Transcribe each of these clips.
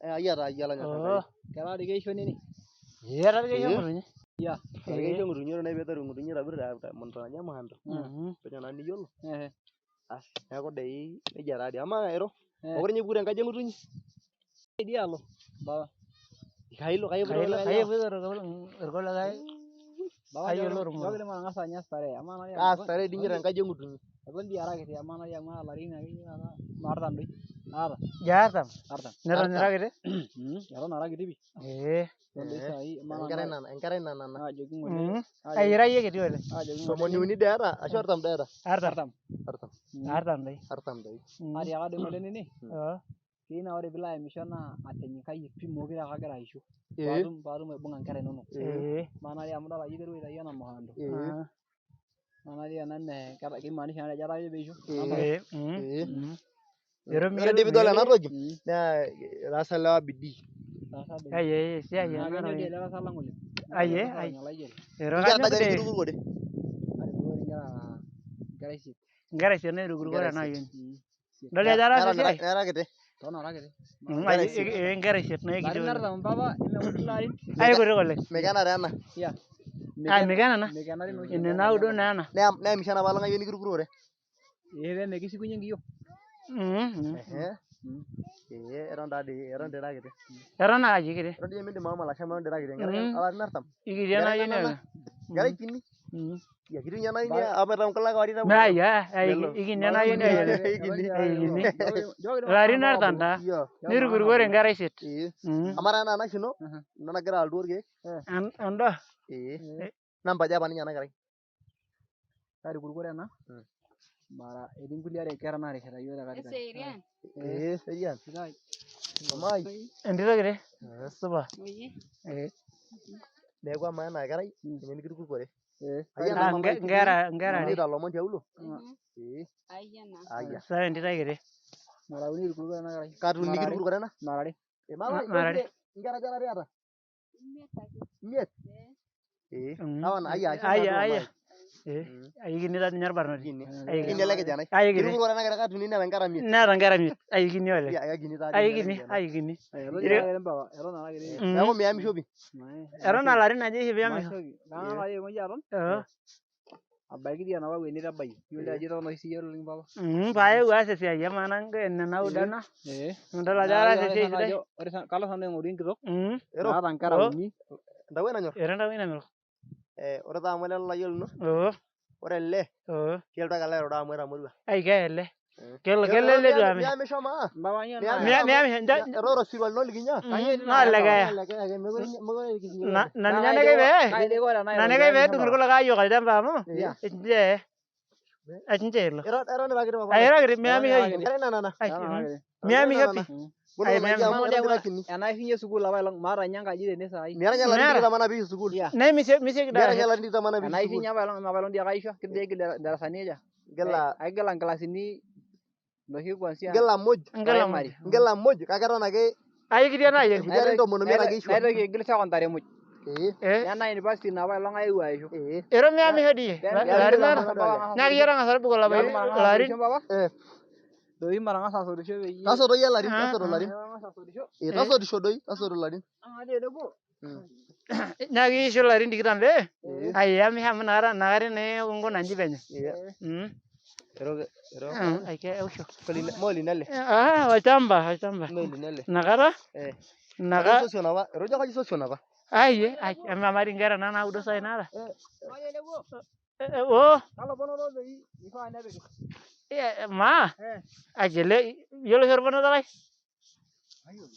Ayia taa ayia olonyor Oo. Enkai. Ketaa dii keisho nini. Ee etaa keisho Ee. ng'otonye. Iya. Ore keisho ng'utunyi ore nai peiteru ng'utunyi aitobir naji emuhando Mhm. penyo naa niyiolo Ehe. asi neeku doi nejia taadii amaa ero Eh. mekure ninye ipuku tenkaji eng'utunyi Idialo. Baba. kailo kai epoito Kai irkulikae kai lewa epoito irkulikae Baba Kayiolo nchoo ormoro. kidim atang'asa anya starehe. Amaa naari kaa starehe dii inyi tenkaji eng'utunyi eton dii ara kiti amaa naari amu aata ilarin akeyie taata artam doi. Aata ijo artam artam. neton ira kiti. Eton ara kiti pii. Ee. Eton doi Eh. saai amaa enkerai nanu nana enkerai nanana naajoki ng'ole Mhm. naajoki Ai ira iyie kiti oleng. naajoki ng'ole tomoni uni dii eeta ashu artam dii eeta Artam. artam. artam Artam doi. artam doi Mhm. Atiaka doi ng'ole nini Oo. keyieu naa ore piilo ayamisho naa atinyikayie pii meekure aa kagira aishu ee paatum paatum aibung'a inkera inonok. ee Ee. Amaa naari amu idol ajo iterua aitayu ena muhando. ee Ah. Amaa naari ena mee keimaanisha naari ajo etaa kejo peisho ena ee mare. Ee. Mhm. ee Mhm. Ero ore miyiolo dii piidol ena miyiolo toki Mm. naa etaasa ilewa bidii Etaasa doi. Ai ai esiai Naa ena kenyor dii ropiyiani. ele tasat lang oleng. Ai Ele eh tasat ai. onyor olayioni. Ero inkera kanyok aja dei. nikirukurukore Atimirua inkera inkera isiet. Inkera isiet nairukurukore inkera ena isiet ayioni. Mm. Isiet. Idol ajo ataasa neton esiai? ira kiti Eton ara kiti. Mm, inkera ai isiet ee inkera isiet naa ikiti Ilarin oleng. artam mpapa nemekuti ilarin. Ai kutik oleng. mikena taa ena Iya. Ai mikena ena. Mikenari naa oshi Ine inkera naudo tolchamba. naa ena. neamisha enapa oleng ayioni nikirukurukore Ee pee mekishukunye enkiyo. Mhm. ehe Mm. ee eton taadii eton dii ira kiti Eton aa kiti. eton dii emiindim ahomo olashama eton dii ira kiti enkerai Mm. olarin artam Ikiti ena enkerai ayioni nanana oleng. enkerai kini Mm. iya kiti ninye ena ayioni Ba- amu nkulak warie Mee ai ah ai melo ikini ena ayioni oleng. ikini Ai ikini. Nchoo kidim Ilarin atang'asa artam mpapa taa. iya abulu. Nirukurukore inkera isiet. ee Mm. amaa taa ena anashe ino Aha. ina nagira alotu irkeek Endo. ee Ee. namba aja apa ninye ena kerai Kairukurukore ena Mm. mara etii nkulie are kera naarishita iyiook te katikati. Eserian. Ee. ee serian Sidai. mamai Entito kiti. Supa. Oye. Ee. neeku amaa ena kerai Mm. ninye nikirukurukore Ee. ayia Ah, naa mamai kiti nkera nkera are. nining'ito ilomon tiaulo ee Ayia naa. ayia Sawa entito ai kiti. Mara uni irukurukore ena kerai. katuni Mara are. nikirukurukore ena Mara are. ee mama Mara are. inkera aja taata iyata Imiet ake. imiet Ee. ee Mm. sawa naa ayia ashe naa Aya duo aya. mamai Ee. Mm. Ai kini taa ninye orbarnoti. kini Ai kini kiti. ele kijanai Ai kiti. kirukurukore ena kerai katuni neeta inkera imiet Neeta nkera imiet. Ai kini oleng. iya kini taadii Ai ninye ele kini kijanai ai kini. Eton dii Ire- ara kiti mpapa. Eton ara kiti. ee Mm. neeku miyamisho pii Mae. Eton aa ilarin aja oshi piyamisho? Masioki. ee Kang'as ake aikonji aton Oo. abaiki dii enapa wueji nitabayie. Iyiolo dii ee ajo itoona oshi siiyie oleng mpapa. Mm, paayewuo aas esiai amaa naa ene naudo Ee. ena. Ee. Nidol ajo Naa ataasa kayieu esiai nanu sidai. ajo ore kalo sinanu aing'oru enkitok Mm. ero naata inkera Oo. uni. entawuoi nanyor Ero entawuoi namelok. ee ore taa amu ele lolayioni lino Oo. ore ele Oo. kelotu ake ele airura amu etamorua Ai keya ele. ee Kelo ero kelo ele itu amisho. miyamisho maa Mpapa nyoo miyamisho naa amu Miyamisho ncho ero ore osirua lino likinya Mm, Kanyoo etii naa ina ole keya keya. naa ole keya ake mekure mekure kisinye Na ate na Naa ninye kai naikai dei pee kai dei ore na enairony naikai peemisho peedung mpapa. irkulikae ayiok olchamba amu ee Iya. echinche echinche ilo. ero eton ira kiti papa Ai lai ira kiti Eton miyamisho ara iyie. kiti. enkerai nanana Ai Eton ara mm, kiti. enkerai miyamisho nanana pii. Mm. ngolo Ai naji miyamisho. amu Amaa dii eton amu ira kini enaishunye sukuul apa elong maata ninye enkaji tene saai. miata ninye ilarin Meeta. tikitam anaa piishu sukuul Iya. Naa misioki doi miata ninye ashet. ilarin tikitam anaa piishu sukuul Enaishunye apa elong apa elong dii ake aishua kijo aigil darasani aja. ngila Aigila nkilasini inoshi kuanzia ngila muj Ngila muj. primary. ngila muj kake eton ake Ai kiti ena ayioni. irkuti arin tomon oimiet ake ishua Naitoki aigil secondary muj. ee Eh. Nena university napa elong ayewuo aishu. ee Ero miyamisho dii iyie. Pee Ilarin tikitam aare. ana doi ole Naa kiyie tang'asa tobiko Nchooki ilapaitin matang'asa ilarin. asotisho mpapa. ee Doi matang'asa asotisho peyie. tasoto iyie ilarin Ah, tasoto ah. ilarin Matang'asa asotisho. ee Eh. tasotisho doi tasoto ilarin Amaa dii tenebo. Mm. Naa kiishu ilarin tikitam pee ee ai iyamisho amu inakata inakata naa inkuna inji penyo. ee Mm. ero ero Mm, ai keosho. mee olino ele Ah, olchamba, olchamba. mee olino ele Inakata ee inaka kajo sosion apa ero ijo kajo sosion apa ai eh, ai amaa dii inkera naa naudo saai naata. ee Amaa dii tenebo. Eh, oo Kalo ponoto peyie ifaa nepiki. eh, maa Eh. ai ele iyiolo oshi orponoto lai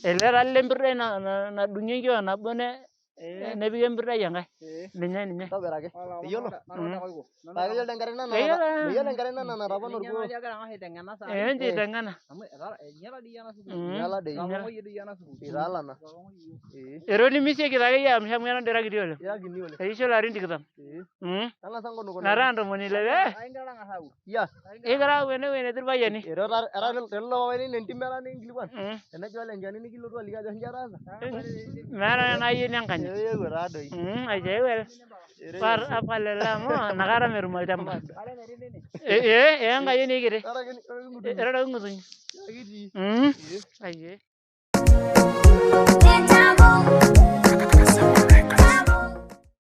ele taa lempirdai nadung'i enkiyo nabo Ee. nepiki empirdai enkae Ee. ninye ninye. ntobiraki Ore meyiolo nanu Mm. paa keyiolo enkerai nanana Keyiolo meyiolo enkerai nanana tapana Ninye orkuo naadi agira ang'as aiteng'ena saai. eh ncho ee aiteng'ena. Amu etaa einyala dii ena sukuul. Mm. inyala dei Inyala. Etapong'oyie doi ena sukuul. itaalana Etapong'oyie iyiook. ee Ero nimisioki taakeyie aamisho amu eton doi ira kiti oleng. ira kini oleng Eishu ilarin tikitam. ee Mm. tang'asa nkonukunaki Metaa ntomoni ile pee Ai ingira ang'as aur. iya igira aaku enewueji netii irpayiani. ero era tenelo papai lino entim era nikinkilikuan Mm. tenejo ole enchani nikilotu aliki ajo inji ataasa Meeta ena ayioni enkanyit. ero eewuo taa doi Mm, aishoo ele. ero Par eewuo apal ele amu inakata metum olchamba. Kare enetii nene. Eh eh enkayioni kiti. ero ake ng'utunyi Ero ake ng'utunyi. kitii Mm. ee Ai eh.